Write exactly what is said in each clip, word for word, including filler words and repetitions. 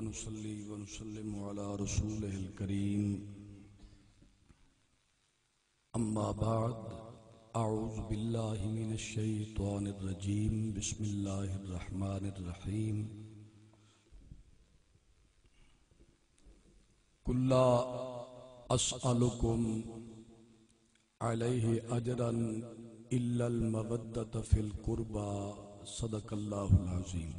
نصلي ونسلم على رسوله الكريم. أما بعد، أعوذ بالله من الشيطان الرجيم. بسم الله الرحمن الرحيم. قل لا أسألكم عليه أجرا إلا المودة في القربى. صدق الله العظيم.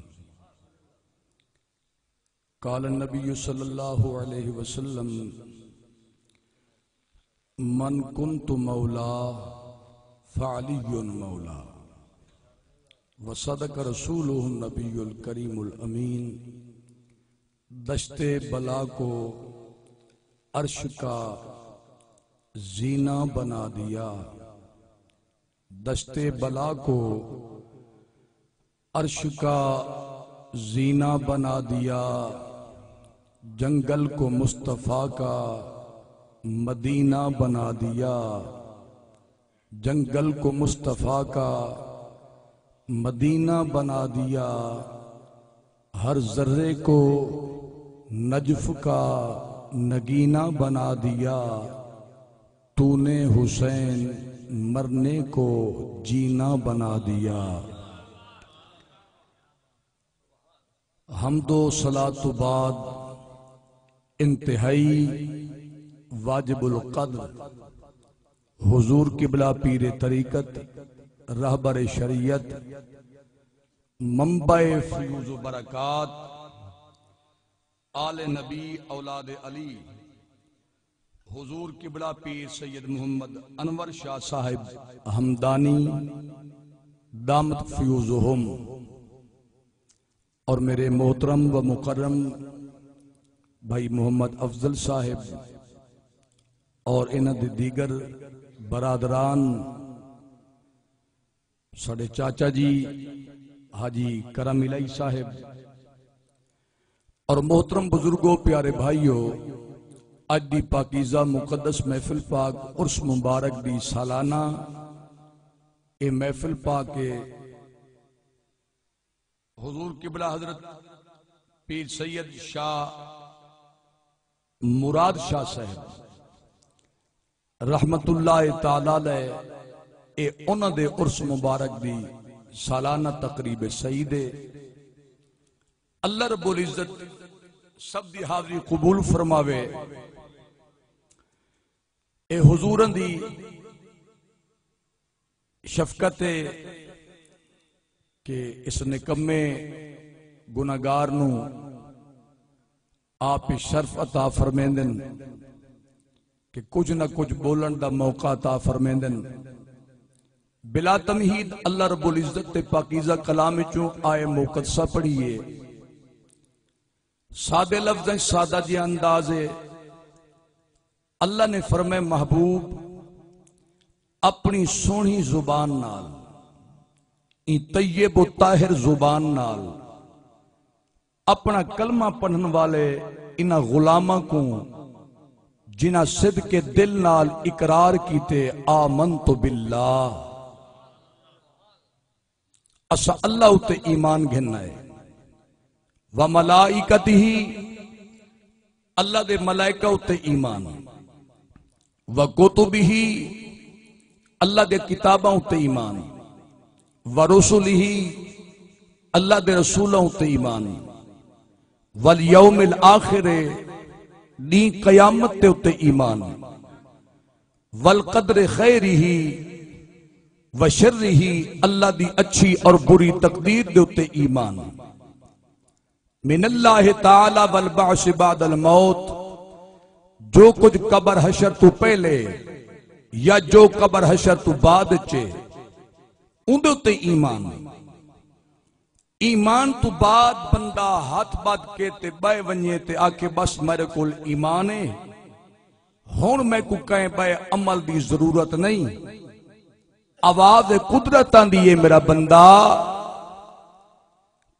قال النبي صلى الله عليه وسلم: من كنت مولاه فعلي مولاه، وصدق رسوله النبي الكريم الأمين. دشت بلا کو عرش کا زینہ بنا دیا، دشت بلا کو عرش کا زینہ بنا دیا، جنگل کو مصطفیٰ کا مدینہ بنا دیا، جنگل کو مصطفیٰ کا مدینہ بنا دیا، ہر ذرے کو نجف کا نگینہ بنا دیا۔ تو نے حسین مرنے کو جینا بنا دیا۔ حمد و صلاۃ و بعد انتہائی واجب القدر حضور قبلہ پیر طریقت، رہبر شریعت، منبع فیوض و برکات، آل نبی اولاد علی، حضور قبلہ پیر سید محمد انور شاہ صاحب ہمدانی دامت فیوضہم، اور میرے محترم و مکرم بھائی محمد افضل صاحب اور انہاں دے دیگر برادران، ساڈے چاچا جی حاجی کرم الہی صاحب، اور محترم بزرگو، پیارے بھائیو، اج دی پاکیزہ مقدس محفل پاک عرس مبارک دی سالانہ اے محفل پاک اے۔ حضور قبلہ حضرت پیر سید شاہ مراد شاہ صاحب رحمت اللہ تعالیٰ علیہ، اے انہاں دے عرس مبارک دی سالانہ تقریب سعید اے۔ اللہ رب العزت سب دی حاضری قبول فرماوے۔ اے حضوراں دی شفقت اے کہ اس نکمے گناہگار نوں آپ ہی شرف عطا فرمیندن کہ کجھ نہ کجھ بولن دا موقع عطا فرمیندن۔ بلا تمہید اللہ رب العزت دے پاکیزہ کلام وچوں آئے مقدسہ پڑھیے۔ سادے لفظاں وچ سادہ جیہا انداز اے۔ اللہ نے فرمائے، محبوب، اپنی سوہنی زبان نال، ایں طیب و طاہر زبان نال اپنا کلمہ پڑھن والے انہاں غلاماں کوں جنہاں صدق دل نال اقرار کیتے، آمنت باللہ، اساں اللہ اتے ایمان گھننا ہے۔ و ملائکتہ، اللہ دے ملائکہ اتے ایمان۔ و کتبہ، اللہ دے کتاباں اتے ایمان۔ و رسلہ، اللہ دے رسولاں اتے ایمان۔ والیوم الآخر، ݙینہہ قیامت دے اتے ایمان۔ والقدر خیرہ و شرہ، اللہ دی اچھی اور بری تقدیر دے اتے ایمان۔ من اللہ تعالی والبعث بعد الموت، جو کجھ قبر حشر توں پہلے یا جو قبر حشر توں بعد اچ اے، اوندے اتے ایمان۔ ایمان توں بعد بندہ ہتھ ٻدھ کے تے ٻہہ ونڄے تے آکھے، بس میرے کول ایمان ہے، ہݨ میکوں کہیں ٻئے عمل دی ضرورت نہیں۔ آواز قدرت آندی ہے، میرا بندہ،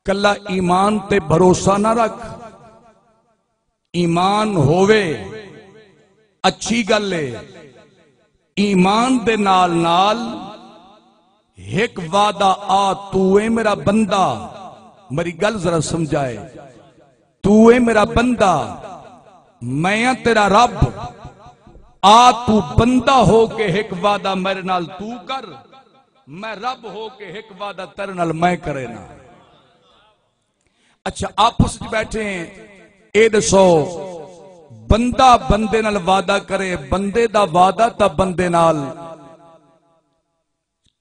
کلا ایمان تے بھروسہ نہ رکھ۔ ایمان ہووے، اچھی ڳل ہے۔ ایمان دے نال نال ہک وعدہ آ، تو اے میرا بندہ، میری ڳل ذرا سمجھائے، تو اے میرا بندہ، میں آں تیرا رب، آ توں بندہ ہو کے ہک وعدہ میرے نال توں کر، میں رب ہو کے ہک وعدہ تیرے نال میں کرینا۔ اچھا، آپس وچ بیٹھے ہیں، اے ݙسو، بندہ بندے نال وعدہ کرے، بندے دا وعدہ تاں بندے نال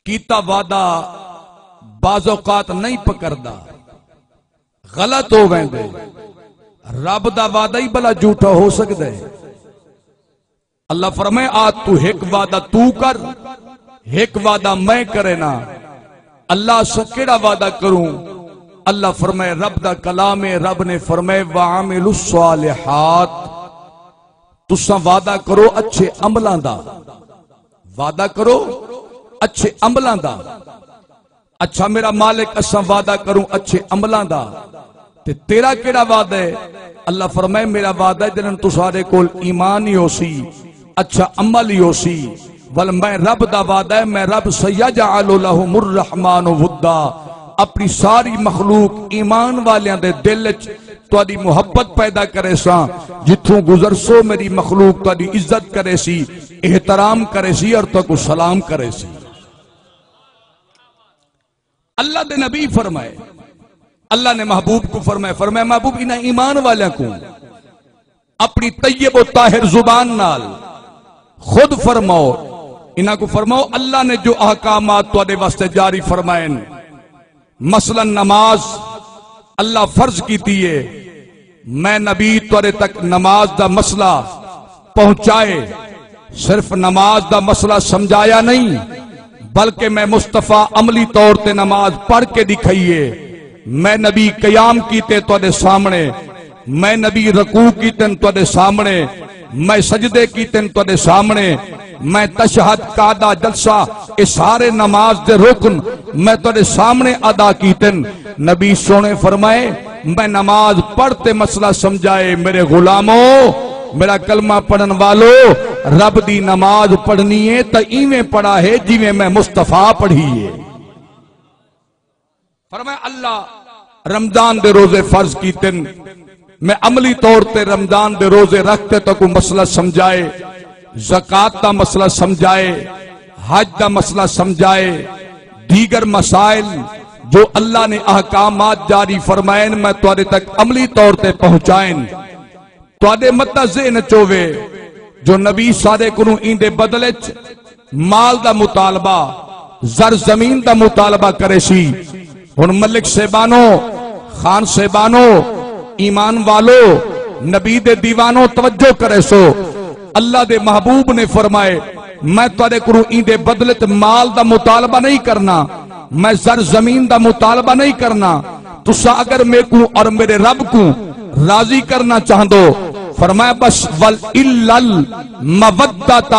کیتا وعدہ بعض اوقات نہیں پکڑدا، غلط ہو ویندے۔ رب دا وعدہ ہی بھلا جھوٹا ہو سکدا ہے؟ اللہ فرمائے، آ توں ہک وعدہ توں کر، ہک وعدہ میں کرینا۔ اللہ، اساں کیڑا وعدہ کروں؟ اللہ فرمائے، رب دا کلام ہے، رب نے فرمائے، "وعملوا الصالحات"، تساں وعدہ کرو اچھے عملاں دا، وعدہ کرو اچھے عملاں دا۔ اچھا میرا مالک، اساں وعدہ کروں اچھے عملاں دا، تے تیرا کیڑا وعدہ ہے؟ اللہ فرمائے، میرا وعدہ ہے جنہاں تساݙے کول ایمان ہی ہوسی، اچھا عمل ہی ہوسی، ول میں رب دا وعدہ ہے، میں رب، "سیجعل لهم الرحمن ودا"، اپݨی ساری مخلوق ایمان والیاں دے دل اچ تہاݙی محبت پیدا کریساں، جتھوں گزرسو میری مخلوق تہاݙی عزت کریسی، احترام کریسی اور تہاکوں سلام کریسی۔ اللہ دے نبی فرمائے، اللہ نے محبوب کوں فرمائے، فرمایا، محبوب، انہاں ایمان والیاں کوں اپݨی طیب و طاہر زبان نال خود فرماؤ، انہاں کوں فرماؤ، اللہ نے جو احکامات تہاݙے واسطے جاری فرمائے، مثلاً نماز اللہ فرض کیتی ہے، میں نبی تہاݙے تک نماز دا مسئلہ پہنچائے، صرف نماز دا مسئلہ سمجھایا نہیں، بلکہ میں مصطفیٰ عملی طور تے نماز پڑھ کے ݙکھائی ہے۔ میں نبی قیام کیتے تہاݙے سامݨے، میں نبی رکوع کیتن تہاݙے سامݨے، میں سجدے کیتن تہاݙے سامݨے، میں تشہد، قعدہ، جلسہ، اے سارے نماز دے رکن میں تہاݙے سامݨے ادا کیتن۔ نبی سوہݨے فرمائے، میں نماز پڑھ تے مسئلہ سمجھائے، میرے غلامو، میرا کلمہ پڑھن والو، رب دی نماز پڑھنی ہے تاں ایویں پڑھا ہے جیویں میں مصطفیٰ پڑھی ہے۔ فرمایا، اللہ رمضان دے روزے فرض کیتن، میں عملی طور تے رمضان دے روزے رکھ تے تہاکوں مسئلہ سمجھائے، زکوٰۃ دا مسئلہ سمجھائے، حج دا مسئلہ سمجھائے، دیگر مسائل جو اللہ نے احکامات جاری فرمائن، میں تہاݙے تک عملی طور تے پہنچائن۔ تہاݙے متاں ذہن اچ ہووے جو نبی ساݙے کنوں ایندے بدلے اچ مال دا مطالبہ، زر زمین دا مطالبہ کریسی۔ ہݨ ملک صاحبانو، خان صاحبانو، ایمان والو، نبی دے دیوانو، توجہ کریسو۔ اللہ دے محبوب نے فرمائے، میں تہاݙے کنوں ایندے بدلے اچ مال دا مطالبہ نہیں کرنا، میں زر زمین دا مطالبہ نہیں کرنا۔ تساں اگر میکوں اور میرے رب کوں راضی کرنا چاہندو، فرمایا، بس، ول الا المودۃ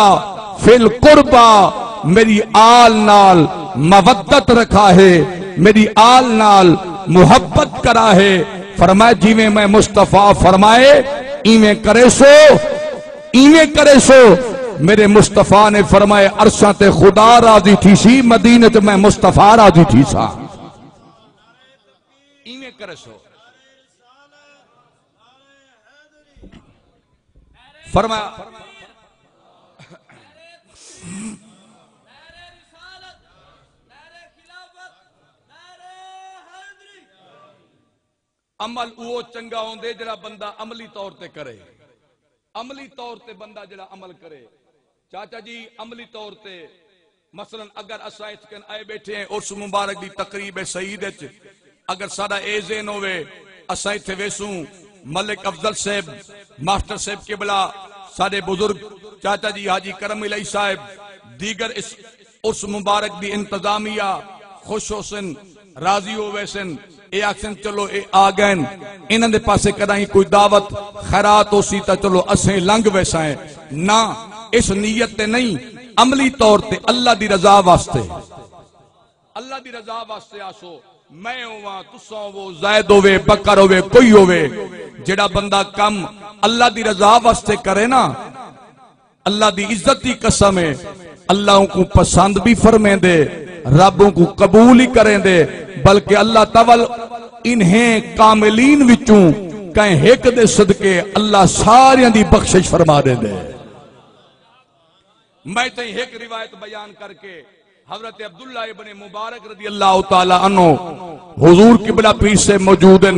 فی القربیٰ، میری آل نال مودت رکھا ہے، میری آل نال محبت کرا ہے۔ فرمایا، جیویں میں مصطفیٰ فرمائے ایویں کریسو، ایویں کریسو۔ میرے مصطفیٰ نے فرمایا، عرشاں تے خدا راضی تھیسی، مدینے تے میں مصطفیٰ راضی تھیساں۔ ایویں کریسو۔ فرمایا، عمل اوہو چنگا ہوندے جڑا بندہ عملی طور تے کرے۔ عملی طور تے بندہ جڑا عمل کرے۔ چاچا جی، عملی طور تے، مثلاً، اگر اساں اتھ کن آئے بیٹھے ہیں، عرس مبارک دی تقریب سعید اچ، اگر ساݙا اے ذہن ہووے، اساں اتھے ویسوں، ملک افضل صاحب، ماسٹر صاحب قبلہ، ساݙے بزرگ چاچا جی حاجی کرم الہی صاحب، دیگر اس عرس مبارک دی انتظامیہ خوش ہوسن، راضی ہو ویسن، اے آکھسن، چلو، اے آ ڳئن، انہاں دے پاسے کݙاہیں کوئی دعوت خیرات ہوسی تاں چلو اسیں لنگھ ویساں۔ نہ، اس نیت تے نہیں، عملی طور تے اللہ دی رضا واسطے، اللہ دی رضا واسطے آسو۔ میں ہوواں، تساں ہوو، زید ہووے، بکر ہووے، کوئی ہووے، جڑا بندہ کم اللہ دی رضا واسطے کرے نا، اللہ دی عزت دی قسم ہے، اللہ اونکوں پسند بھی فرمیندے، رب اونکوں قبول ہی کریندے، بلکہ اللہ تعالی انہیں کاملین وچوں کہیں ہک دے صدقے اللہ ساریاں دی بخشش فرما ݙیندے۔ میں تئیں ہک روایت بیان کر کے حضرت عبداللہ ابن مبارک رضی اللہ تعالی عنہ حضور قبلہ پیش سے موجود ہیں۔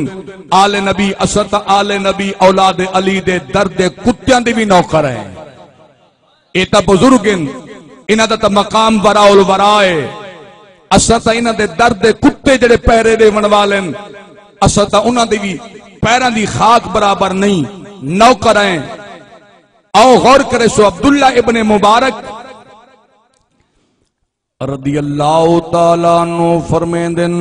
آل نبی، اساں تاں آل نبی اولاد علی دے در دے کتیاں دی وی نوکر ہیں۔ اے تاں بزرگ ہن، انہاں دا تاں مقام وراء الورا ہے۔ اساں تاں انہاں دے در دے کتے جڑے پہرے ݙیوݨ والے ہن، اساں تاں انہاں دی وی پیراں دی خاک برابر نہیں، نوکر ہیں۔ آؤ غور کریسو، عبداللہ ابن مبارک رضی اللہ تعالی عنہ فرمیندن،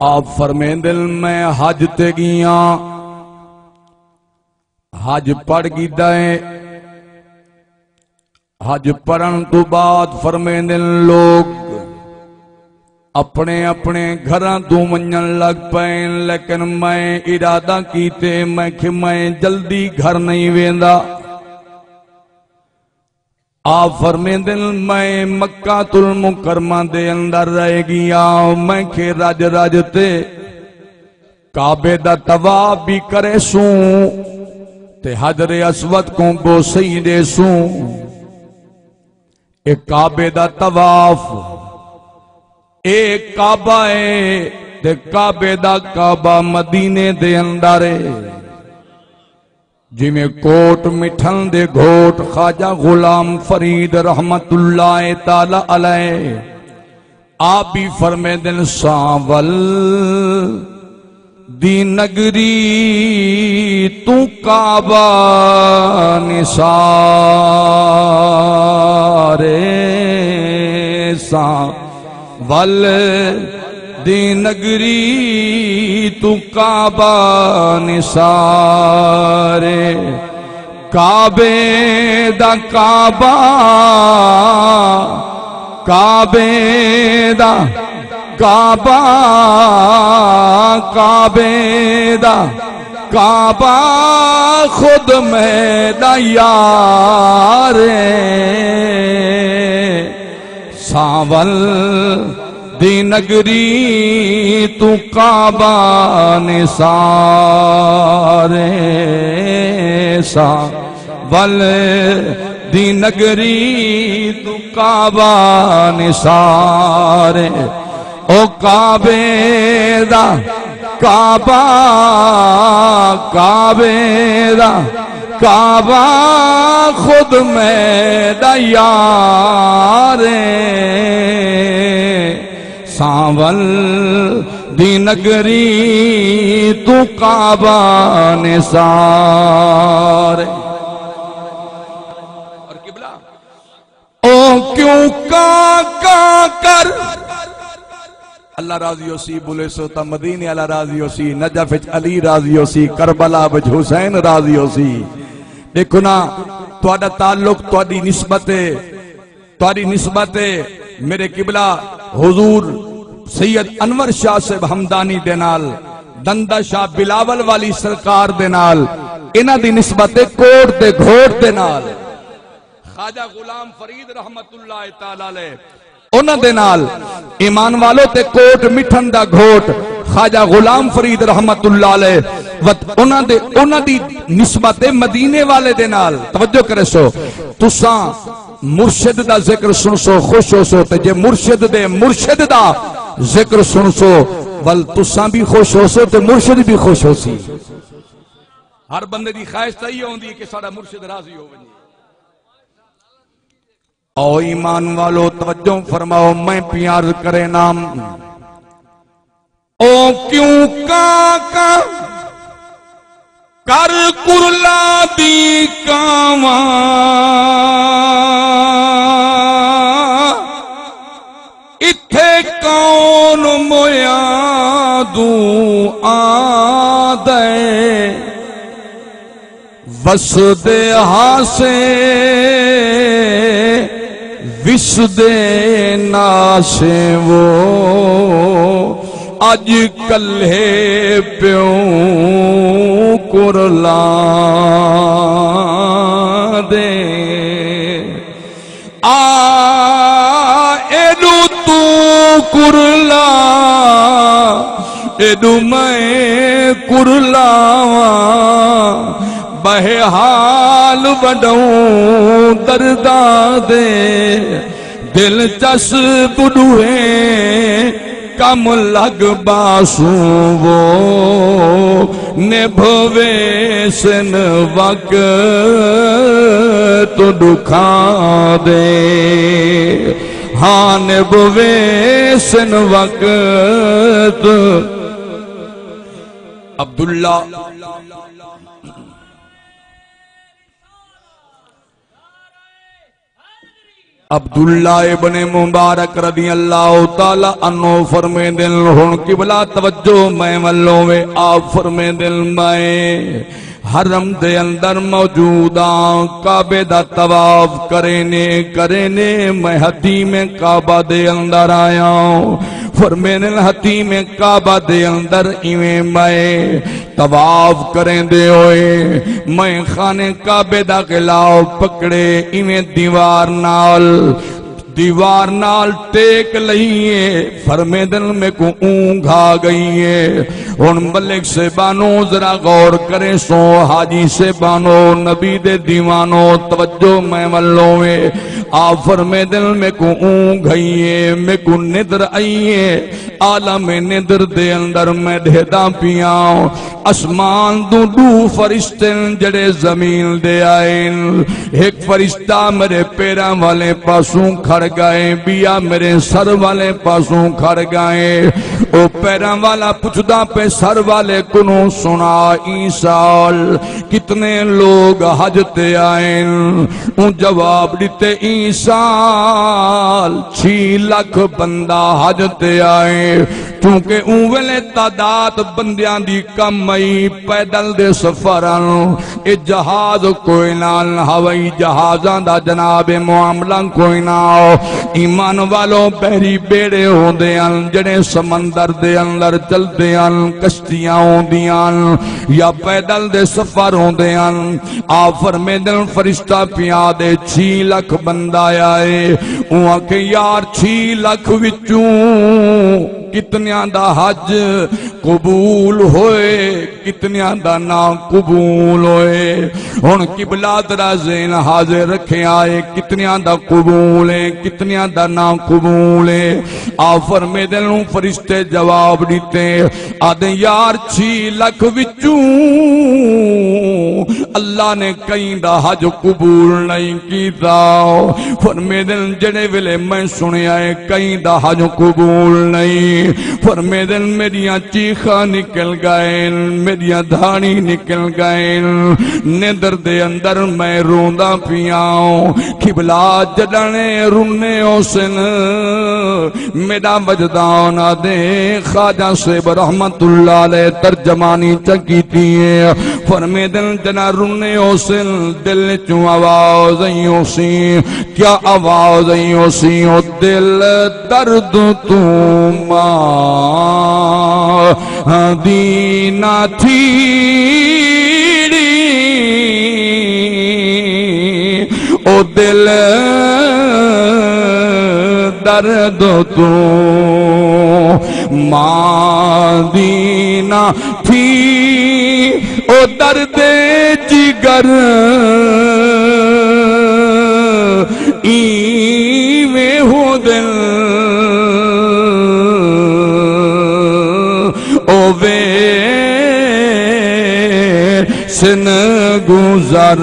آپ فرمیندن، میں حج تے ڳیاں، حج پڑھ گھدا ہے۔ حج پڑھن توں بعد فرمیندن، لوگ اپنے اپنے گھراں توں ونڄݨ لڳ پئے، لیکن میں ارادہ کیتے، میں کہ میں جلدی گھر نہیں ویندا۔ آپ فرمیندن، میں مکہ المکرمہ دے اندر رہ ڳیا، میں کہ رج رج تے کعبے دا طواف بھی کریسوں تے حجر اسود کوں بوسہ ہی ݙیسوں۔ اے کعبے دا طواف، اے کعبہ ہے تے کعبے دا کعبہ مدینے دے اندر ہے۔ جیویں کوٹ مٹھن دے گھوٹ خواجہ غلام فرید رحمت اللہ تعالی علیہ آپ بھی فرمیندن، سانول دی نگری توں کعبہ نثار ہے، سانول دی نگری توں کعبہ نثار ہے۔ کعبے دا کعبہ، کعبے دا کعبہ، کعبے دا کعبہ خود میݙا یار ہے۔ سانول دی نگری توں کعبہ نثار ہے، سانول دی نگری توں کعبہ نثار ہے۔ او کعبے دا کعبہ، کعبے دا کعبہ خود میݙا یار ہے۔ سانول دی نگری توں کعبہ نثار۔ اور قبلہ، او کیوں کا کا کر، اللہ راضی ہوسی، بولیسو تاں مدینے والا راضی ہوسی، نجف وچ علی راضی ہوسی، کربلا وچ حسین راضی ہوسی۔ ݙیکھو نا، تہاݙا تعلق، تہاݙی نسبت ہے، تہاݙی نسبت ہے میرے قبلہ حضور سید انور شاہ صاحب ہمدانی دے نال، دندا شاہ بلاول والی سرکار دے نال، انہاں دی نسبت ہے کوٹ دے گھوٹ دے نال۔ خواجہ غلام فرید رحمت اللہ تعالی علیہ، انہاں دے نال، ایمان والو، تے کوٹ مٹھن دا گھوٹ خواجہ غلام فرید رحمت اللہ علیہ، وت انہاں دے، انہاں دی نسبت ہے مدینے والے دے نال۔ توجہ کریسو، تساں مرشد دا ذکر سنسو، خوش ہوسو، تے جے مرشد دے مرشد دا ذکر سنسو، ول تساں بھی خوش ہوسو تے مرشد بھی خوش ہوسی۔ ہر بندے دی خواہش تاں ایہو ہوندی ہے کہ ساݙا مرشد راضی ہو ونڄے۔ او ایمان والو، توجہ فرماؤ، میں پیاں عرض کرینا، او کیوں کا کا کر کرلا دی کاواں، اتھے کون مویا دوں آدے۔ وسدے ہاسے، وسدے ناسے وہ، اڄ کلھے پیوں کرلاں دے۔ آ ایݙو توں کرلا، ایݙو میں کرلاواں، بہے حال وݙاؤں درداں دے۔ دلچسپ ݙوہیں کم لڳ ٻاسوں، وہ نبھویسن وقت ݙکھاں دے۔ ہاں نبھویسن وقت۔ عبداللہ، عبداللہ ابن مبارک رضی اللہ تعالی عنہ فرمیندن، ہݨ قبلہ توجہ میں ولوں وے، آپ فرمیندن، میں حرم دے اندر موجود ہاں، کعبے دا طواف کرینے کرینے میں حطیم کعبہ دے اندر آیا ہاں۔ فرمیندن، حطیم کعبہ دے اندر ایویں میں طواف کریندے ہوئے میں خانے کعبے دا غلاف پکڑے، ایویں دیوار نال، دیوار نال ٹیک لئی ہے۔ فرمیندن، میکوں اونگھ آ ڳئی ہے۔ ہݨ ملک صاحبانو ذرا غور کریسو، حاجی صاحبانو، نبی دے دیوانو، توجہ میں ولوں وے۔ آپ فرمیندن، میکوں اونگھ آئی ہے، میکوں ندر آئی ہے۔ عالم ندر دے اندر میں ݙیہدا پیاں، اسمان توں ݙو فرشتے ہن جڑے زمین دے آئے ہن۔ ہک فرشتہ میرے پیراں والے پاسوں کھڑ ڳئے، ٻیا میرے سر والے پاسوں کھڑ ڳئے۔ او پیراں والا پچھدا پئے سر والے کنوں، سݨا، ایں سال کتنے لوگ حج تے آئے ہن؟ اوں جواب ݙتے، ایں سال چھی لکھ بندہ حج تے آئے، کیونکہ اوں ویلے تعداد بندیاں دی کم آئی، پیدل دے سفر ہن، اے جہاز کوئی نہ، ہوائی جہازاں دا جناب معاملہ کوئی نہ۔ ایمان والو، بحری بیڑے ہوندے ہن جڑے سمندر دے اندر چلدے ہن، کشتیاں ہوندیاں ہن یا پیدل دے سفر ہوندے ہن۔ آپ فرمیندن، فرشتہ پیا ݙے، چھی لکھ بندہ آئے۔ اوں آکھے، یار، چھی لکھ وچوں کتنیاں دا حج قبول ہوئے، کتنیاں دا نہ قبول ہوئے؟ ہݨ قبلہ ذرا ذہن حاضر رکھے آئے، کتنیاں دا قبول ہے، کتنیاں دا نہ قبول ہے؟ آپ فرمیندن، فرشتے جواب ݙتے، آہدے، یار، چھی لکھ وچوں اللہ نے کہیں دا حج قبول نہیں کیتا۔ فرمیندن، جڑے ویلے میں سݨیا ہے کہیں دا حج قبول نہیں، فرمیندن، میݙیاں چیخاں نکل ڳئن، میݙیاں دھاڑی نکل ڳئن، نندر دے اندر میں روندا پیاں۔ قبلہ جݙاں رونے ہوسن، میݙا وجدان آہدے، خواجہ صاحب رحمت اللہ علیہ ترجمانی چا کیتی ہے۔ فرمیندن، جݙاں رونے ہوسن، دل چوں آواز آئی ہوسی۔ کیا آواز آئی ہوسی؟ او دل درد توں ماندی نہ تھیڑی، او دل درد توں ماندی نہ تھی، او درد جگر ایویں ہوندن، او ویسن گزر،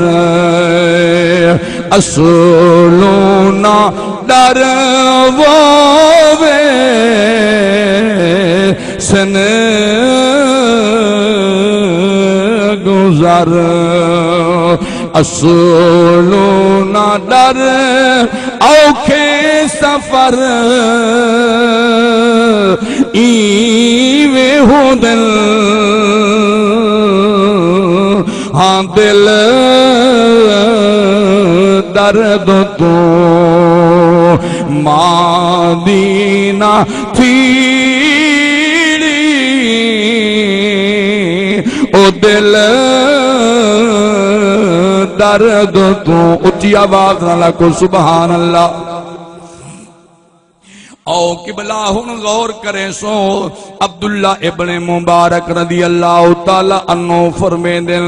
اصلوں نہ ݙر، وہ ویسن گزر، اصلوں نہ ݙر، اوکھے سفر ایویں ہوندن۔ ہاں، دل درد توں ماندی نہ تھیڑی، او دل درد توں۔ اچی آواز نال آکھو، سبحان اللہ۔ او قبلہ، ہن غور کریسو۔ عبداللہ ابن مبارک رضی اللہ تعالی عنہ فرمیندن،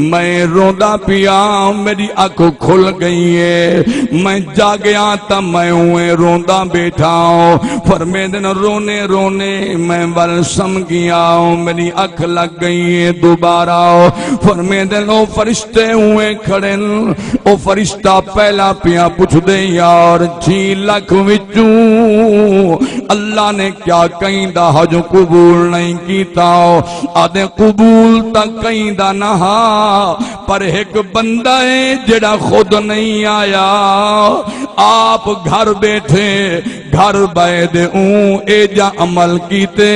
میں روندا پیاں، میری اکھ کھل گئی ہے، میں جاگیاں تاں میں اویں روندا بیٹھا ہوں۔ فرمیندن، رونے رونے میں ول سم گیا ہوں، میری اکھ لگ گئی ہے دوبارہ۔ فرمیندن، او فرشتے اویں کھڑن، او فرشتہ پہلا پیا پچھدے، یار، چھی لکھ وچوں اللہ نے کیا کہیں دا حج قبول نہیں کیتا؟ آدھے، قبول تاں کہیں دا نہ ہا، پر ہک بندہ ہے جڑا خود نہیں آیا، آپ گھر بیٹھے، گھر بئے دے اوں ایجھا عمل کیتے،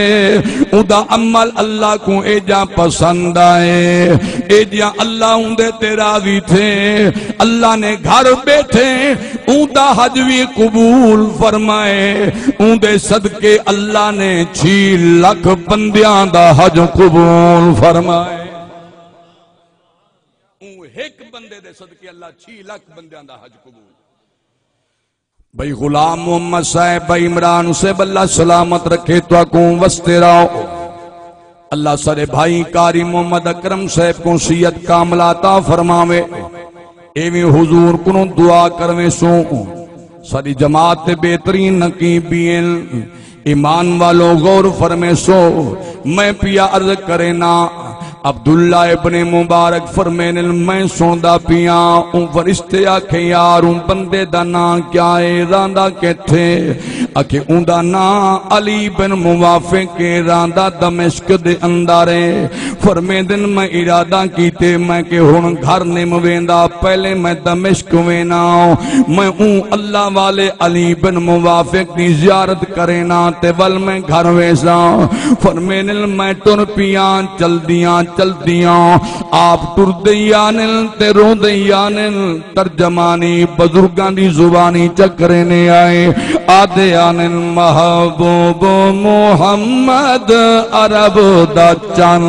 اوندا عمل اللہ کوں ایجھا پسند آئے، ایجھا اللہ اوندے تے راضی تھے۔ اللہ نے گھر بیٹھے اوندا حج وی قبول فرمائے، اوندے صدقے اللہ نے چھی لکھ بندیاں دا حج قبول فرمائے۔ اوں ہک بندے دے صدقے اللہ چھی لکھ بندیاں دا حج قبول۔ بھئی غلام محمد صاحب، بھئی عمران صاحب، اللہ سلامت رکھے، تہاکوں وسدے رہو۔ اللہ ساݙے بھائی قاری محمد اکرم صاحب کوں صحت کاملہ عطا فرماوے۔ ایویں حضور کنوں دعا کرویں سوں، ساݙی جماعت تے بہترین نقیب بھی ہیں۔ ایمان والو، غور فرمیسو، میں پیا عرض کرینا، عبداللہ ابن مبارک فرمیندن، میں سندا پیاں، اوں فرشتے آکھے، یار، اوں بندے دا ناں کیا ہے، رہندا کتھے؟ آکھے، اوندا ناں علی بن موافق ہے، رہندا دمشق دے اندر ہے۔ فرمیندن، میں ارادہ کیتے، میں کہ ہن گھر نم ویندا، پہلے میں دمشق وینا، میں اوں اللہ والے علی بن موافق دی زیارت کرینا تے ول میں گھر ویساں۔ فرمیندن، میں ٹر پیاں، چلدیاں چلدیاں آپ ٹردے آنن تے روندے آنن۔ ترجمانی بزرگاں دی زبانی چکرینے آئے، آدھے آنن، محبوب محمد عرب دا چن،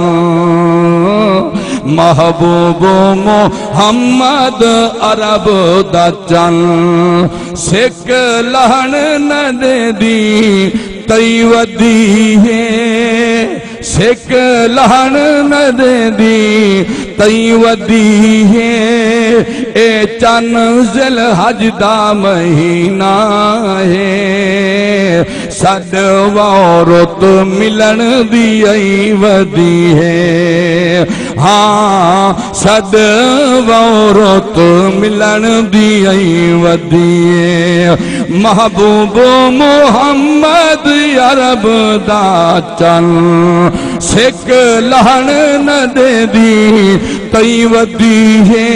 محبوب محمد عرب دا چن، سک لہن نہ دے دی تئی ودی ہے، سک لہن نہ دے دی تئی ودی ہے، اے چن ذی الحج دا مہینہ ہے۔ سݙ وارت ملݨ دی ائی ودی ہے، ہاں، سݙ وارت ملݨ دی ائی ودی ہے۔ محبوب محمد عرب دا چن، سک لہݨ نہ ݙیندی تئیں ودی ہے،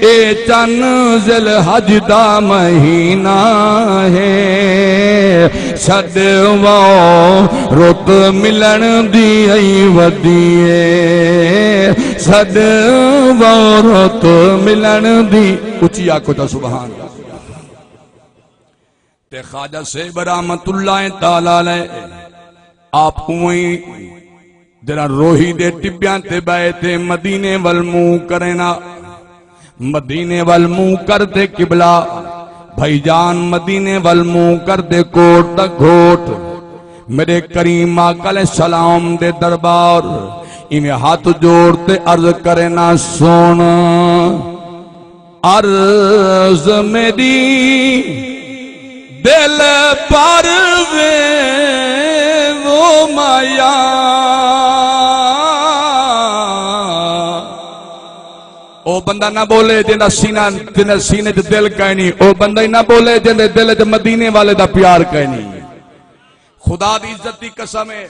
اے چن ذی الحج دا مہینہ ہے، سݙ وارت ملݨ دی ائی ودی ہے، سݙ وارت ملݨ دی۔ اچی آکھو تا سبحان اللہ۔ تے خواجہ صاحب رحمت اللہ تعالی علیہ آپ اوئیں جڑا روہی دے ٹبیاں تے ٻہہ تے مدینے ول منہ کرینا، مدینے ول منہ کر تے قبلہ بھائی جان، مدینے ول منہ کر تے کوٹ دا گھوٹ، میرے کریم آقا علیہ السلام دے دربار ایویں ہتھ جوڑ تے عرض کرینا، سن عرض میری دل پر وے وہ مایا۔ او بندہ نہ بولے جیندا سینہ، جیندا سینے چ دل کائنی، او بندہ ہی نہ بولے جیندے دل چ مدینے والے دا پیار کائنی۔ خدا دی عزت دی قسم ہے،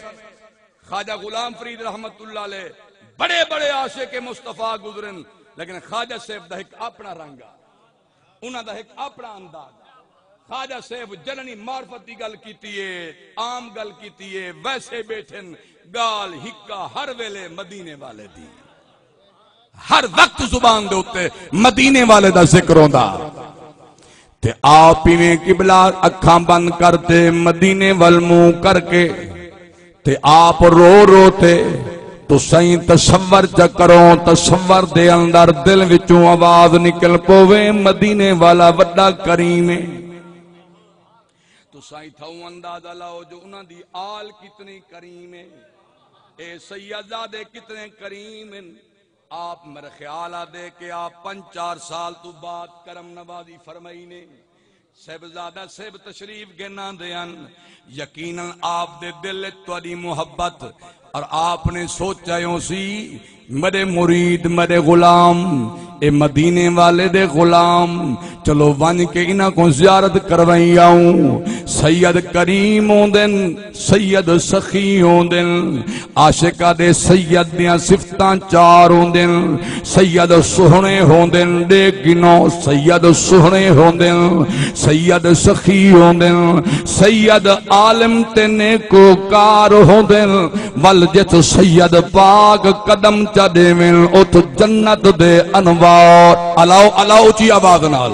خواجہ غلام فرید رحمت اللہ علیہ بڑے بڑے عاشق مصطفیٰ گزرن، لیکن خواجہ صاحب دا ہک اپنا رنگ آ، انہاں دا ہک اپنا انداز آ۔ خواجہ صاحب جننی معرفت دی گل کیتی ہے، عام گل کیتی ہے، ویسے بیٹھن، گال ہکا ہر ویلے مدینے والے دی، ہر وقت زبان دے اتے مدینے والے دا ذکر ہوندا۔ تے آپ ایویں قبلہ اکھاں بند کر تے مدینے ول منہ کر کے تے آپ رو رو تے، تساں تصور چا کرو، تصور دے اندر دل وچوں آواز نکل پووے، مدینے والا وڈا کریم ہے۔ سائیں، تھاؤ اندازہ لاؤ جو انہاں دی آل کتنی کریم ہے، اے سیدزادے کتنے کریم ہیں۔ آپ میرے خیال آ دے کہ آپ پنج چار سال تو بعد کرم نوازی فرمائی نے۔ صاحبزادہ صاحب تشریف گھن آندے ہن، یقیناً آپ دے دل وچ تہاݙی محبت، اور آپ نے سوچا ہوسی، میݙے مرید، میݙے غلام، اے مدینے والے دے غلام، چلو ونڄ کے انہاں کوں زیارت کروائی آؤں۔ سید کریم ہوندن، سید سخی ہوندن، عاشقاں دے سید دیاں صفتاں چار ہوندن۔ سید سوہݨے ہوندن، ݙیکھ گھنو، سید سوہݨے ہوندن، سید سخی ہوندن، سید عالم تے نیکوکار ہوندن۔ ول جتھ سید پاک قدم چا ݙیون، اتھ جنت دے انوار، الاؤ، الاؤ اچی آواز نال،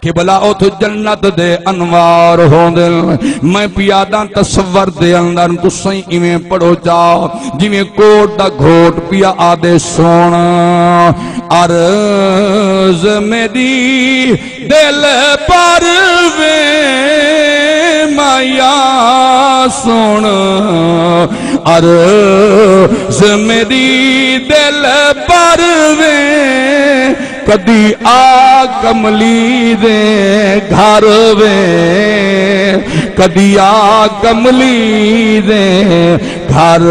قبلہ، اتھ جنت دے انوار ہوندن۔ میں پیا آہداں تصور دے اندر تساں ایویں پڑھو چا، جیویں کوٹ دا گھوٹ پیا آہدے، سوہݨا عرض میݙی دل پرویں، مایا سݨ عرض میݙی دل پرویں، کدی آ کملی دے گھر ویں، کدی آ کملی دے گھر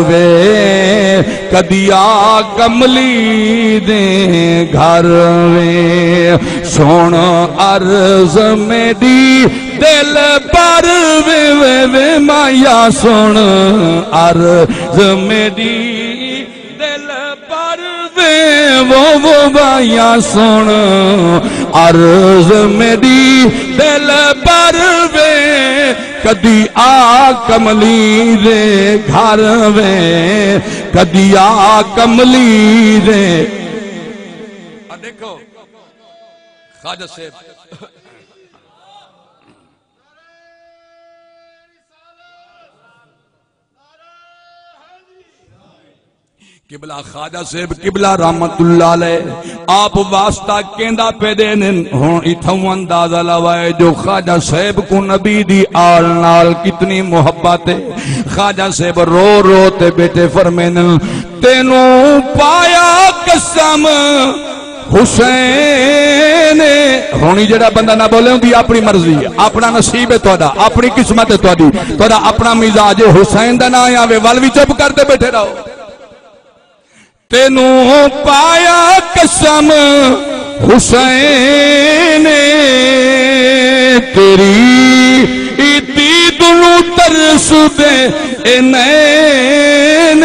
ویں، کدی آ کملی دے گھر ویں۔ سݨ عرض میݙی دل پرویں، وے، وے، وے مایا سݨ عرض میݙی دل پرویں، وو، وو مایا سݨ عرض میݙی دل پرویں، کدی آ کملی دے گھر ویں، کدی آ کملی دے۔ آ ݙیکھو خواجہ صاحب، قبلہ خواجہ صاحب قبلہ رحمت اللہ علیہ آپ واسطہ کیندا پئے ݙیندن۔ ہݨ اتھاؤں اندازہ لوائے جو خواجہ صاحب کوں نبی دی آل نال کتنی محبت ہے۔ خواجہ صاحب رو رو تے ٻیٹھے فرمیندن، تینوں پایا قسم حسین۔ ہݨ جیڑھا بندہ نہ ٻولے، اوندی اپݨی مرضی ہے، اپݨا نصیب ہے تہاݙا، اپݨی قسمت ہے تہاݙی، تہاݙا اپݨا مزاج ہے۔ حسین دا ناں آوے، ول وی چپ کر تے ٻیٹھے رہو۔ تینوں پایا قسم حسین، تیری دید نوں ترس دے اے نین،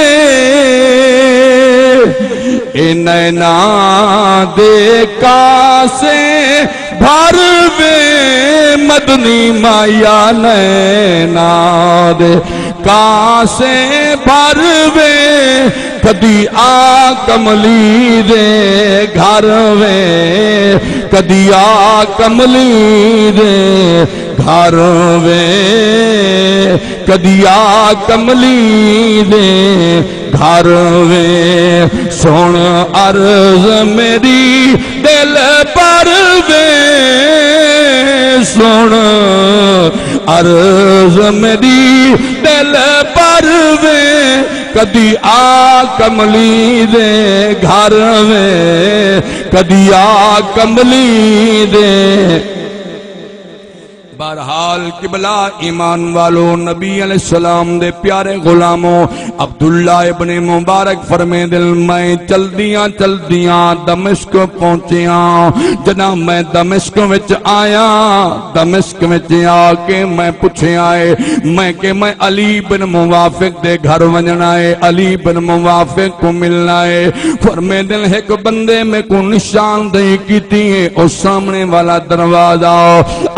اے نینا دے کاسے بھر ویں، مدنی مایا نینا دے کاسے بھر ویں، کدی آ کملی دے گھر ویں، کدی آ کملی دے گھر ویں، کدی آ کملی دے گھر ویں۔ سݨ عرض میݙی دل پرویں، سݨ عرض میݙی دل پرویں، کدی آ کملی دے گھر ویں، کدی آ کملی دے۔ بہرحال قبلہ ایمان والو، نبی علیہ السلام دے پیارے غلامو، عبداللہ ابن مبارک فرمیندن، میں چلدیاں چلدیاں دمشق پہنچیاں۔ جݙاں میں دمشق وچ آیاں، دمشق وچ آ کے میں پچھیا ہے، میں کہ میں علی بن موافق دے گھر ونڄݨا ہے، علی بن موافق کوں ملݨا ہے۔ فرمیندن، ہک بندے میکوں نشاندہی کیتی ہے، او سامݨے والا دروازہ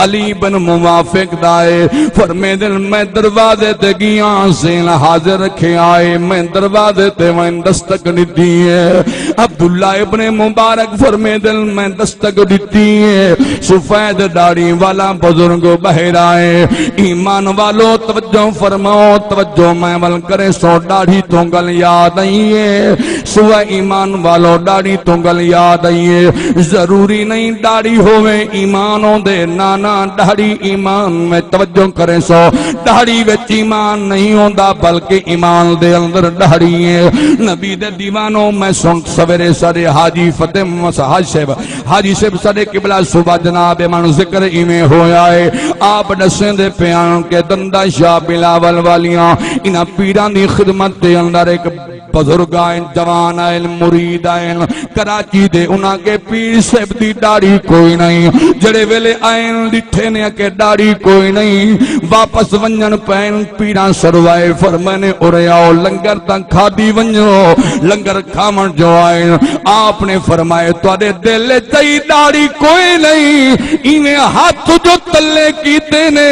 علی بن موافق دا ہے۔ فرمیندن، میں دروازے تے ڳیاں، زین حاضر رکھیا ہے، میں دروازے تے ونڄ دستک ݙتی ہے۔ عبداللہ ابن مبارک فرمیندن، میں دستک ݙتی ہے، سفید ݙاڑھی والا بزرگ ٻاہر آئے۔ ایمان والو، توجہ فرماؤ، توجہ میں ول کریسو، ݙاڑھی توں ڳل یاد آئی ہے۔ سوائے ایمان والو، ݙاڑھی توں ڳل یاد آئی ہے۔ ضروری نہیں ݙاڑھی ہووے ایمان ہوندے، نہ نہ، ݙاڑھی ایمان میں توجہ کریں سو، ݙاڑھی وچ ایمان نہیں ہوندا، بلکہ ایمان دے اندر ݙاڑھی ہے۔ نبی دے دیوانو، میں سن سویرے ساݙے حاجی فتح محمد حاج صاحب، حاجی صاحب ساݙے قبلہ صوبہ جناب من ذکر ایویں ہویا ہے۔ آپ ݙسیندے پئے ہن کہ دندا شاہ بلاول والیاں انہاں پیراں دی خدمت دے اندر ایک بزرگ آئن، جوان آئن، مرید آئن، کراچی دے، انہاں کے پیر صاحب دی ݙاڑھی کوئی نہیں۔ جڑے ویلے آئن ݙٹھے نے کہ ݙاڑھی کوئی نہیں، واپس ونڄݨ پئن، پیراں سروائے، فرمائے نے، ارے آؤ، لنگر تاں کھادی ونڄو، لنگر کھاوݨ جو آئن۔ آپ نے فرمائے، تہاݙے دل اچ تئی ݙاڑھی کوئی نہیں، ایویں ہتھ جو تلے کیتے نے،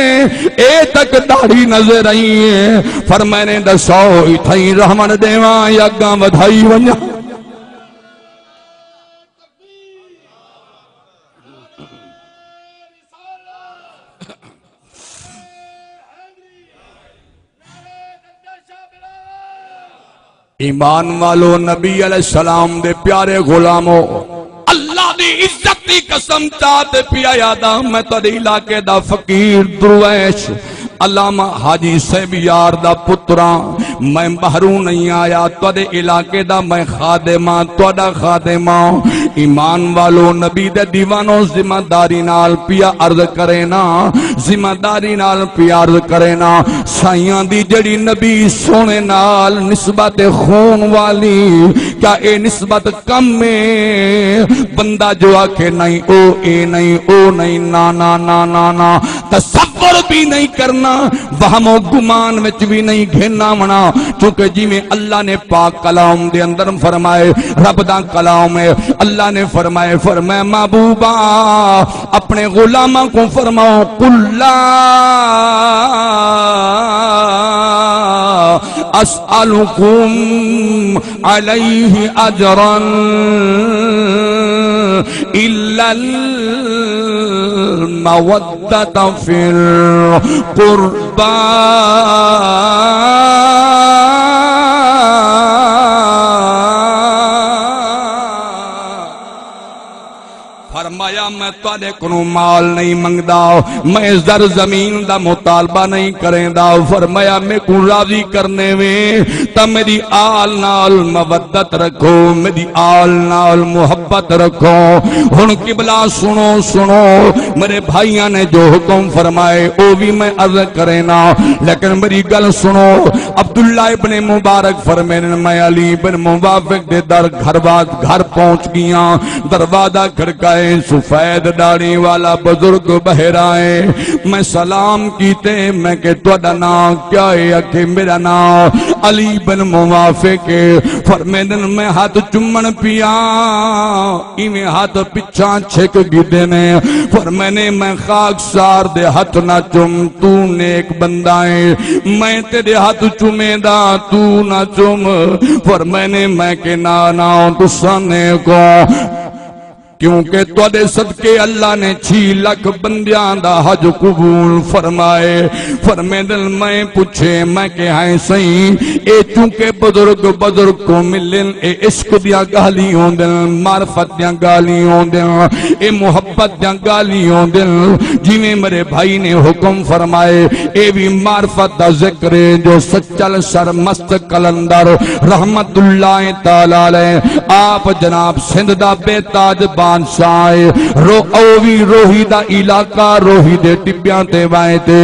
اے تک ݙاڑھی نظر آئی ہے۔ فرمائے نے، ݙساؤ، اتھائیں رہوݨ ݙیواں یا اڳاں ودھائی ونڄاں؟ ایمان والو، نبی علیہ السلام دے پیارے غلامو، اللہ دی عزت دی قسم چا تے پیا یادا، میں تہاݙے علاقے دا فقیر درویش علامہ حاجی صاحب یار دا پتراں، میں باہروں نہیں آیا، تہاݙے علاقے دا میں خادم ہاں، تہاݙا خادم ہاں۔ ایمان والو، نبی دے دیوانو، ذمہ داری نال پیا عرض کرے نا، ذمہ داری نال پیا عرض کرے نا۔ سائیاں دی جڑی نبی سونے نال نسبت خون والی، کیا اے نسبت کم ہے؟ بندہ جو آکھے، نہیں، او اے نہیں، او نہیں، نا، نا، نا، نا، نا، تصور بھی نہیں کرنا، وہم و گمان وچ بھی نہیں گھن آوݨا، کیونکہ جویں اللہ نے پاک کلام دے اندر فرمائے، رب دا کلام ہے، اللہ نے فرمائے، فرمایا، محبوبا، اپنے غلاماں کو فرماؤ، قل لا اسألکم علیہ اجرا الا المودۃ فی القربی۔ فرمایا، میں تہاݙے کنوں مال نہیں منگدا، میں زر زمین دا مطالبہ نہیں کریندا۔ فرمایا، میکوں راضی کرنے وے تاں میری آل نال مودت رکھو، میری آل نال محبت رکھو۔ ہݨ قبلہ سݨو، سݨو، میرے بھائیاں نے جو حکم فرمائے، او وی میں عرض کرینا، لیکن میری گل سݨو۔ عبداللہ ابن مبارک فرمیندن، میں علی بن موافق دے در گھر وا-، گھر پہنچ ڳیاں، دروازہ کھڑکائے، سفید ݙاڑھی والا بزرگ ٻاہر آئے۔ میں سلام کیتے، میں کہ، تہاݙا ناں کیا ہے؟ آکھے، میرا ناں علی بن موافق ہے۔ فرمیندن، میں ہتھ چمݨ پیا، ایویں ہتھ پچھاں چھک گھدے نے۔ فرمیندے، میں خاکسار دے ہتھ نہ چم، توں نیک بندہ ہے، میں تیݙے ہتھ چمینداں، توں نہ چم۔ فرمیندے، میں کہ، نا، نا، تساں نیک ہو، کیونکہ تہاݙے صدقے اللہ نے چھی لکھ بندیاں دا حج قبول فرمائے۔ فرمیندن، میں پچھے، میں کہ، ہائیں سئیں، اے چونکہ بزرگ بزرگ کوں ملن، اے عشق دیاں ڳالھیں ہوندن، معرفت دیاں ڳالھیں ہوندن، اے محبت دیاں ڳالھیں ہوندن۔ جیویں میرے بھائی نے حکم فرمائے، اے وی معرفت دا ذکر ہے جو سچل سرمست قلندر رحمت اللہ تعالی علیہ، آپ جناب سندھ دا بے تاج بادشاہ ہے۔ رو-، او وی روہی دا علاقہ، روہی دے ٹبیاں تے وائیں تے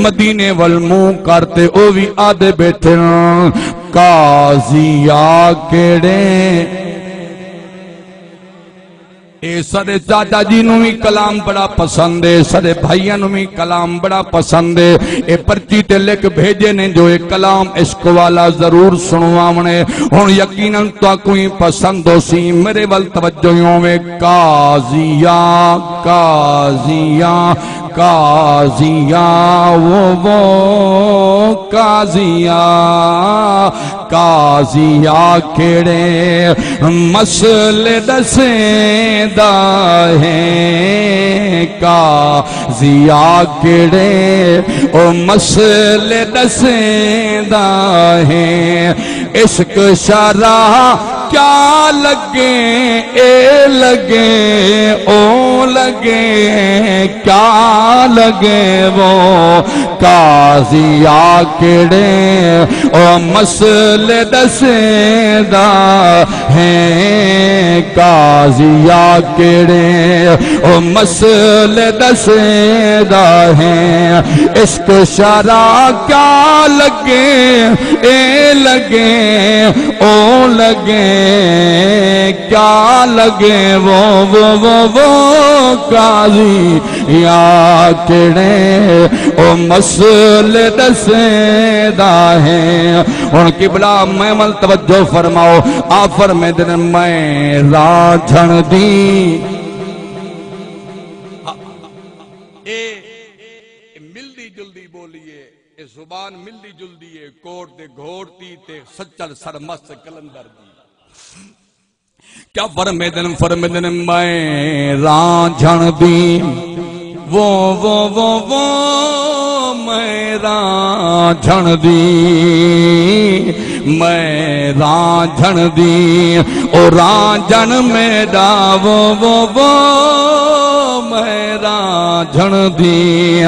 مدینے ول منہ کر تے او وی آدھے بیٹھن، قاضیا کیڑے۔ اے ساݙے چاچا جی نوں وی کلام بڑا پسند ہے، ساݙے بھائیاں نوں وی کلام بڑا پسند ہے۔ اے پرچی تے لکھ بھیجے نے جو اے کلام عشق والا ضرور سݨواوݨے۔ ہݨ یقیناً تہاکوں وی پسند ہوسی۔ میرے ول توجہ ہووے۔ قاضیا، قاضیا، قاضیا، وہ، وہ قاضیا، قاضیا کیڑے مسئلے ݙسیندا ہے، قاضیا کیڑے او مسئلے ݙسیندا ہے۔ عشق شرح کیا لگے، اے لگے، او لگے، کیا لگے وہ قاضی آ کیڑے او مسئلے ݙسیندا ہے، قاضی آ کیڑے او مسئلے ݙسیندا ہے۔ عشق شرع کیا لگے، اے لگے، او لگے، کیا لگے وہ، وہ، وہ، وہ قاضی آ کیڑے او مسئلے ݙسیندا ہے۔ ہݨ قبلہ میں ول توجہ فرماؤ، آپ فرمیندے نے، میں رانجھݨ دی۔ اے، اے ملدی جلدی ٻولی ہے، اے زبان ملدی جلدی ہے کوٹ دے گھوٹ دی تے سچل سرمست قلندر دی۔ کیا فرمیندن؟ فرمیندن، میں رانجھݨ دی، وہ، وہ، وہ، وہ، میں رانجھݨ دی، میں رانجھݨ دی، او رانجھݨ میݙا، وہ، وہ، وہ، میں رانجھݨ دی،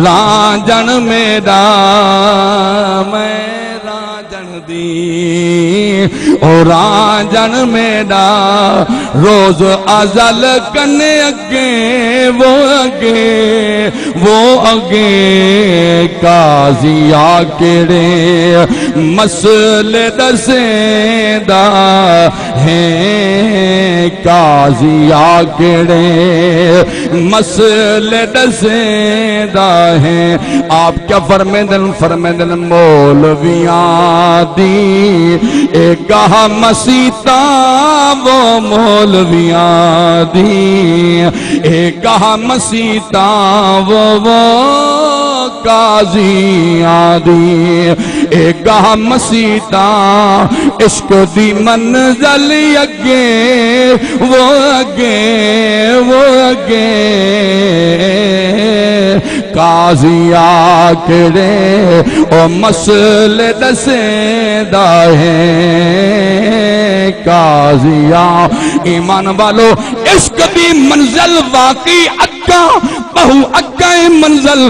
رانجھݨ میݙا، میں رانجھݨ دی، او رانجھݨ میݙا، روز ازل کنے اڳے، وہ اڳے، وہ اڳے، قاضی آ کیڑے مسئلے ݙسیندا ہے، قاضی آ کیڑے مسئلے ݙسیندا ہے۔ آپ کیا فرمیندن؟ فرمیندن، مولویاں دی اے گاہ مسیتاں، وہ مولویاں دی اے گاہ مسیتاں، وہ، وہ قاضیاں دی اے گاہ مسیتاں، عشق دی منزل اڳے، وہ اڳے، وہ اڳے۔ قاضی آ کیڑے او مسئلے ݙسیندا ہے، قاضی آ۔ ایمان والو، عشق دی منزل واقعی اڳاں، ٻہوں اڳاں ہے منزل،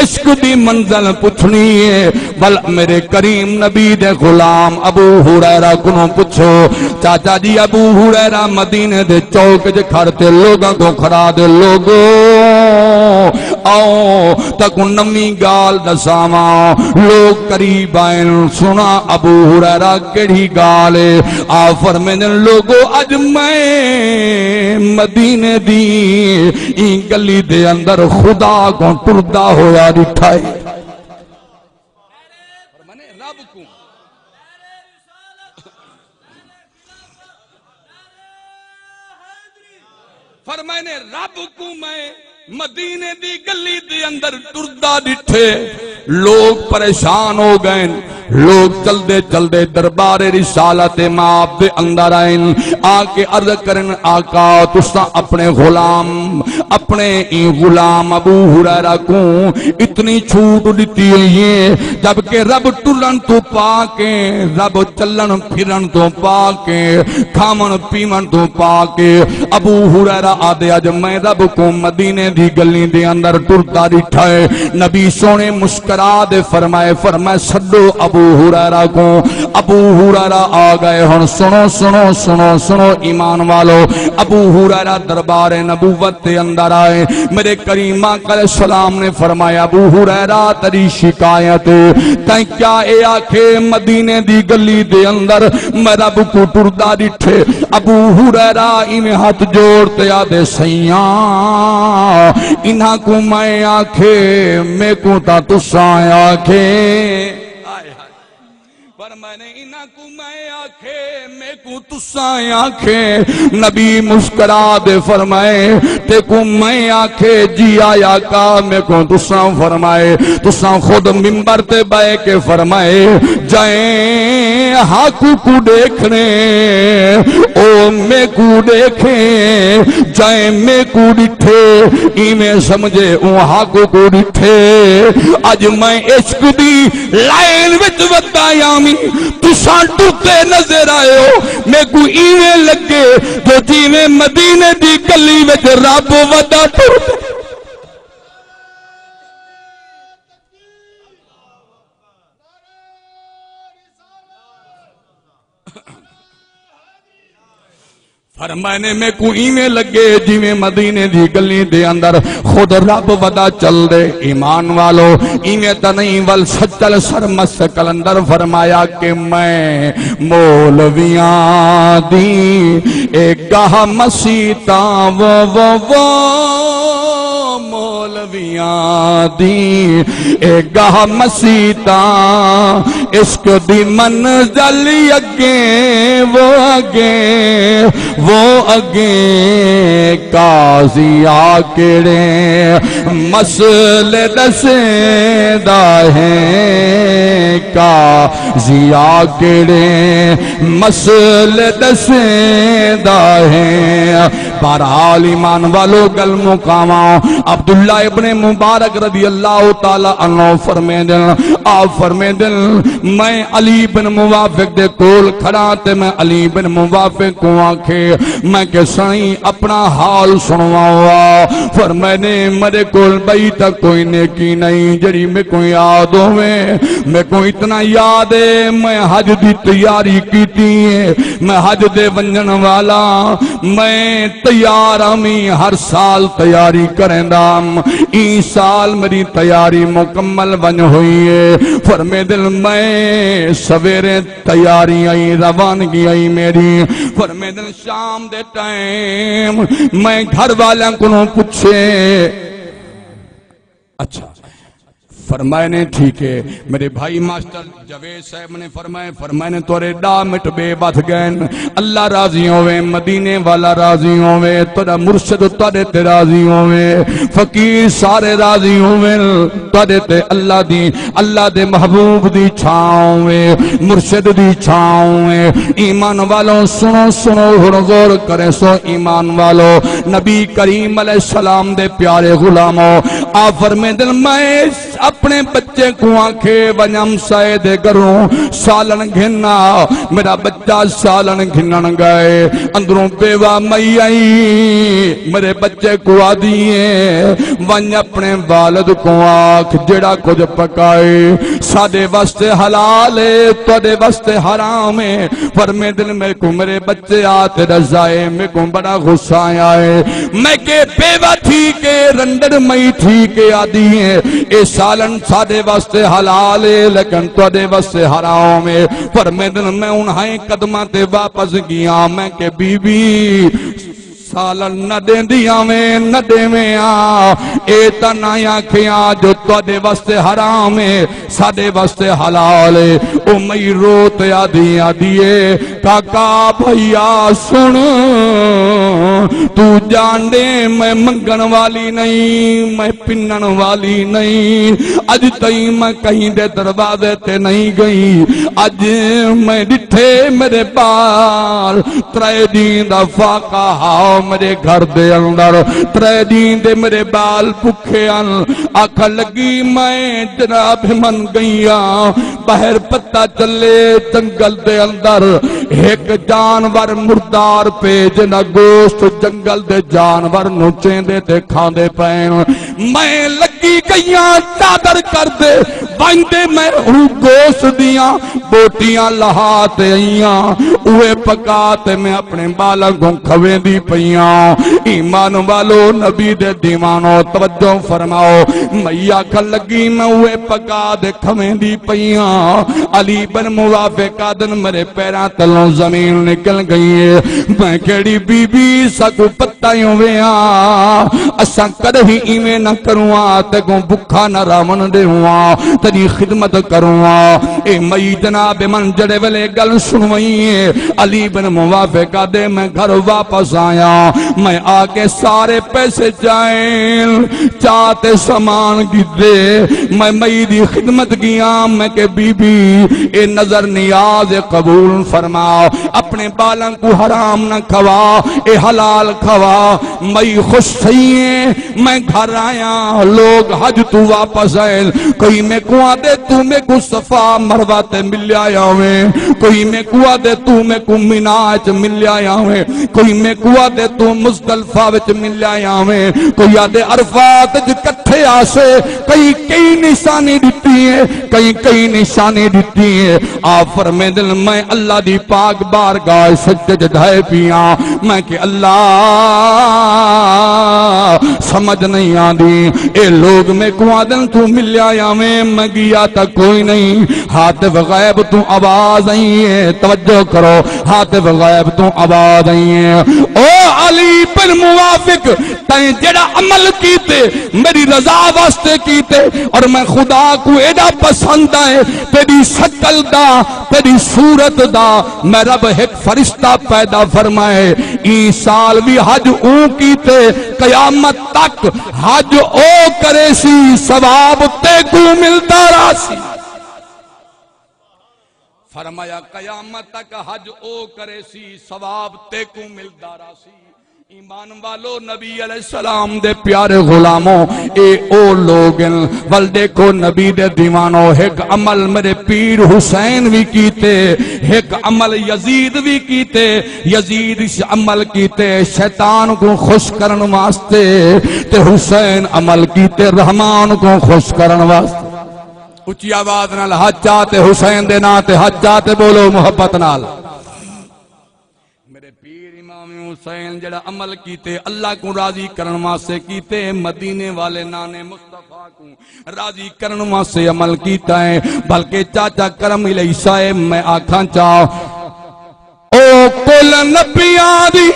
عشق دی منزل پچھݨی ہے۔ ول میرے کریم نبی دے غلام ابو ہریرہ کنوں پچھو، چاچا جی، ابو ہریرہ مدینے دے چوک اچ کھڑ تے لوگاں کوں کھڑا دے، لوگو، آؤ تہاکوں نویں ڳالھ ݙساواں۔ لوگ قریب آئن، سݨا ابو ہریرہ کیڑھی ڳالھ ہے؟ آپ فرمیندن، لوگو، اڄ میں مدینے دی ایں گلی دے اندر خدا کوں ٹردا ہویا ݙٹھا ہے۔ فرمانے رب کوں، فرمانے رب کوں میں مدینے دی گلی دے اندر ٹردا ݙٹھے، لوگ پریشان ہو ڳئن۔ لوگ چلدے چلدے دربار رسالت مآب دے اندر آئن، آ کے عرض کرن، آقا، تساں اپݨے غلام، اپݨے ایں غلام ابو ہریرہ کوں اتنی چھوٹ ݙتی ہوئی ہے، جبکہ رب ٹرݨ توں پاک ہے، رب چلݨ پھرݨ توں پاک ہے، کھاوݨ پیوݨ توں پاک ہے۔ ابو ہریرہ آہدے، اڄ میں رب کوں مدینے دی گلی دے اندر ٹردا ݙٹھا ہے۔ نبی سوہݨے مسکرا تے فرمائے، فرمائے، سݙو ابو ہریرہ کوں۔ ابو ہریرہ آ ڳئے۔ ہݨ سݨو، سݨو، سݨو، سݨو ایمان والو، ابو ہریرہ دربار نبوت دے اندر آئے۔ میرے کریم آقا علیہ السلام نے فرمایا، ابو ہریرہ، تیری شکایت، تیں کیا اے آکھے مدینے دی گلی دے اندر میں رب کوں ٹردا ݙٹھے؟ ابو ہریرہ ایویں ہتھ جوڑ تے آہدے، سئیاں، انہاں کوں میں آکھے، میکوں تاں تساں آکھے۔ فرمانے، انہاں کوں میں آکھے، میکوں تساں آکھے؟ نبی مسکرا تے فرمائے، تیکوں میں آکھے؟ جی آیا کا، میکوں تساں فرمائے۔ تساں خود ممبر تے بہہ کے فرمائے، جئیں حق کوں ݙیکھݨے، او میکوں ݙیکھے، جئیں میکوں ݙٹھے، ایویں سمجھے اوں حق کوں ݙٹھے۔ اڄ میں عشق دی لائن وچ ودا آویں، تساں ٹردے نظر آئے ہو، میکوں ایویں لڳے جو جیویں مدینے دی گلی وچ رب ودا ٹر پئے۔ فرمائے نے، میکوں ایویں لڳے جیویں مدینے دی گلی دے اندر خود رب ودا چلدے۔ ایمان والو، ایویں تاں نہیں، ول سچل سرمست قلندر فرمایا کہ میں مولویاں دی اے گاہ مسیتاں، وہ، وہ، وہ، مولویاں دی اے گاہ مسیتاں، عشق دی منزل اڳے، وہ اڳے، وہ اڳے، قاضی آ کیڑے مسئلے ݙسیندا ہے، قاضی آ کیڑے مسئلے ݙسیندا ہے۔ بہرحال ایمان والو، گل مکاواں، عبداللہ ابن مبارک رضی اللہ تعالی عنہ فرمیندن، آپ فرمیندن، میں علی بن موافق دے کول کھڑا تے میں علی بن موافق کوں آکھے، میں کہ سائیں اپنا حال سݨواؤ۔ فرمائے نے، میرے کول ٻئی تاں کوئی نیکی نہیں جڑی میکوں یاد ہووے۔ میکوں اتنا یاد ہے، میں حج دی تیاری کیتی ہے، میں حج دے ونڄݨ والا، میں تیار ہاں، میں ہر سال تیاری کریندا ہم۔ ایں سال میری تیاری مکمل ونڄ ہوئی ہے۔ فرمیندن، میں سویرے تیاری آئی، روانگی آئی میری۔ فرمیندن، شام دے ٹائم میں گھر والیاں کولوں پچھے، اچھا، فرمائے نے، ٹھیک ہے۔ میرے بھائی ماسٹر جاوید صاحب نے فرمائے، فرمائے نے، تہاݙے ݙاہ منٹ ٻئے ودھ ڳئن۔ اللہ راضی ہووے، مدینے والا راضی ہووے، تہاݙا مرشد تہاݙے تے راضی ہووے، فقیر سارے راضی ہوون، تہاݙے تے اللہ دی، اللہ دے محبوب دی چھاں ہووے، مرشد دی چھاں ہووے۔ ایمان والو، سݨو، سݨو، ہݨ غور کریسو۔ ایمان والو، نبی کریم علیہ السلام دے پیارے غلامو، آپ فرمیندن، میں اپݨے بچے کوں آکھے، ونڄ ہمسائے دے گھروں سالݨ گھن آ۔ میرا بچہ سالݨ گھنݨ ڳئے، اندروں بیوہ مئی آئی، میرے بچے کوں آہدی ہے، ونڄ اپݨے والد کوں آکھ، جیڑھا کجھ پکائے ساݙے واسطے حلال ہے، تہاݙے واسطے حرام ہے۔ فرمیندن، میکوں میرے بچے آ تے ݙسائے، میکوں بڑا غصہ آیا ہے۔ میں کہ بیوہ تھی کے، رنڈڑ مئی تھی کے آہدی ہے، اے سالݨ ساݙے واسطے حلال ہے، لیکن تہاݙے واسطے حرام ہے۔ فرمیندن، میں انہائیں قدماں تے واپس ڳیا، میں کہ بی بی، سالݨ نہ ݙیندی آویں، نہ ݙیویں آ، اے تاں نہ آکھیں آ جو تہاݙے واسطے حرام ہے، ساݙے واسطے حلال ہے۔ او مئی رو تے آہدی، آہدی ہے، کاکا بھیا سݨ، توں ڄاݨدے میں منگݨ والی نہیں، میں پنݨ والی نہیں، اڄ تئیں میں کہیں دے دروازے تے نہیں ڳئی، اڄ میں ݙٹھے میرے ٻال ترے ݙینھ دا فاقہ ہا میرے گھر دے اندر، ترے ݙینھ دے میرے ٻال بکھے ہن۔ آکھݨ لڳی، میں جناب من ڳئی ہاں، ٻاہر پتہ چلے جنگل دے اندر ہک جانور مردار پئے، جیندا گوشت جنگل دے جانور نوں چیندے تے کھاندے پئے۔ میں لڳی ڳئی ہاں چادر کر تے، ونڄ تے میں اوں گوشت دیاں بوٹیاں لہا تے آئی ہاں، اوہے پکا تے میں اپݨے ٻالاں کوں کھویندی پئی ہاں۔ ایمان والو، نبی دے دیوانو، توجہ فرماؤ، مئی آکھݨ لڳی، میں اوہے پکا تے کھویندی پئی ہاں۔ علی بن موافق آہدن، میرے پیراں تلوں زمین نکل ڳئی ہے۔ میں کیڑھی بی بی، ساکوں پتہ ہی ہووے ہا، اساں کݙاہیں ایویں نہ کروں ہا، تیکوں بکھا نہ رہوݨ ݙیہوں ہا، تیݙی خدمت کروں ہا۔ اے مئی جناب من جیڑھے ویلے گل سݨوائی ہے، علی بن موافق آہدے، میں گھر واپس آیا، میں آ کے سارے پیسے چائے، چا تے سامان گھدے، میں مئی دی خدمت ڳیا، میں کہ بی بی، اے نذر نیاز قبول فرما، اپݨے ٻالاں کوں حرام نہ کھوا، اے حلال کھوا۔ مئی خوش تھئی ہے، میں گھر آیا، لوگ لوگ حج توں واپس آئن، کوئی میکوں آہدے توں میکوں صفا مروہ تے ملیا آویں، کوئی میکوں آہدے توں میکوں مینا اچ ملیا آویں، کوئی میکوں آہدے توں مزدلفہ وچ ملیا آویں، کوئی آہدے عرفات اچ کٹھے آسے۔ کہیں کئی نشانی ݙتی ہے، کہیں کئی نشانی ݙتی ہے۔ آپ فرمیندن، میں اللہ دی پاک بارگاہ سجدے چ ڈھائے پیاں۔ میں کہ اللہ، سمجھ نہیں آندی، اے لوگ میکوں آہدن توں ملیا آویں، میں گیا تاں کوئی نہیں۔ ہاتف غیب توں آواز آئی ہے، توجہ کرو، ہاتف غیب توں آواز آئی ہے، او علی بن موافق، تیں جڑا عمل کیتے، میری رضا واسطے کیتے، اور میں خدا کوں ایݙا پسند آئیں، تیݙی شکل دا، تیݙی صورت دا۔ میں رب ہک فرشتہ پیدا فرمائے، ایں سال وی حج اوں کیتے، قیامت تک حج او کریسی، ثواب تیکوں ملدا رہسی۔ فرمایا، قیامت تک حج او کریسی، ثواب تیکوں ملدا رہسی۔ ایمان والو، نبی علیہ السلام دے پیارے غلامو، اے او لوگ ہن۔ ول ݙیکھو نبی دے دیوانو، ہک عمل میرے پیر حسین وی کیتے، ہک عمل یزید وی کیتے۔ یزید اس عمل کیتے شیطان کوں خوش کرݨ واسطے، تے حسین عمل کیتے رحمان کوں خوش کرݨ واسطے۔ اچی آواز نال ہتھ چا تے حسین دے ناں تے ہتھ چا تے بولو محبت نال۔ میرے پیر امام حسین جڑا عمل کیتے اللہ کوں راضی کرݨ واسطے کیتے، مدینے والے نانے مصطفیٰ کوں راضی کرݨ واسطے عمل کیتا ہے۔ بلکہ چاچا کرم الیہی صاحب، میں آکھاں چا، او کل نبیاں دی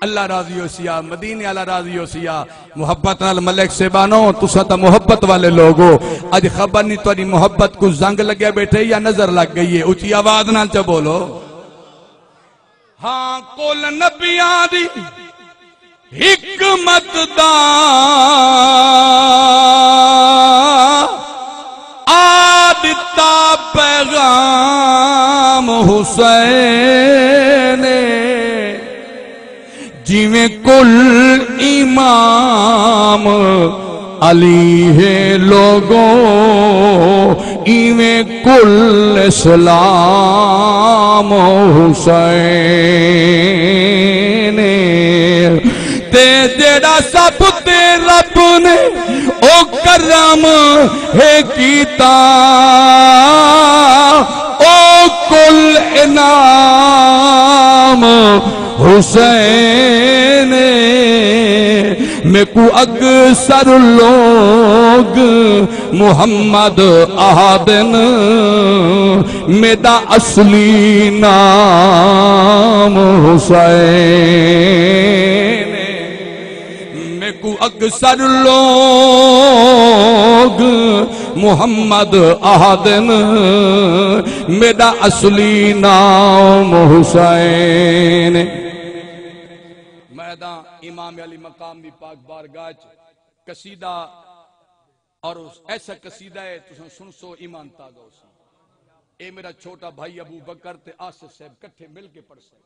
اللہ راضی ہوسیا، مدینے والا راضی ہوسیا۔ محبت نال ملک صاحبانو، تساں تاں محبت والے لوگ ہو، اڄ خبر نہیں تہاݙی محبت کوں زنگ لڳیا ٻیٹھے یا نظر لڳ ڳئی ہے۔ اچی آواز نال چا بولو۔ ہاں، کل نبیاں دی حکمت دا آ ݙتا پیغام حسین، جیویں کل امام علی ہے لوگو، ایویں کل اسلام حسین۔ تے جیڑا سب تے رب نے او کرم ہے کیتا، او کل انعام حسین۔ میکوں اکثر لوگ محمد آہدن، میݙا اصلی نام حسین۔ میکوں اکثر لوگ محمد آہدن، میݙا اصلی نام حسین۔ میں تاں امام علی مقام دی پاک بارگاہ چ قصیدہ، اور اس ایسا قصیدہ ہے، تساں سنسو، ایمان تازہ ہوسی۔ اے میرا چھوٹا بھائی ابو بکر تے آصف صاحب کٹھے مل کے پڑھسن۔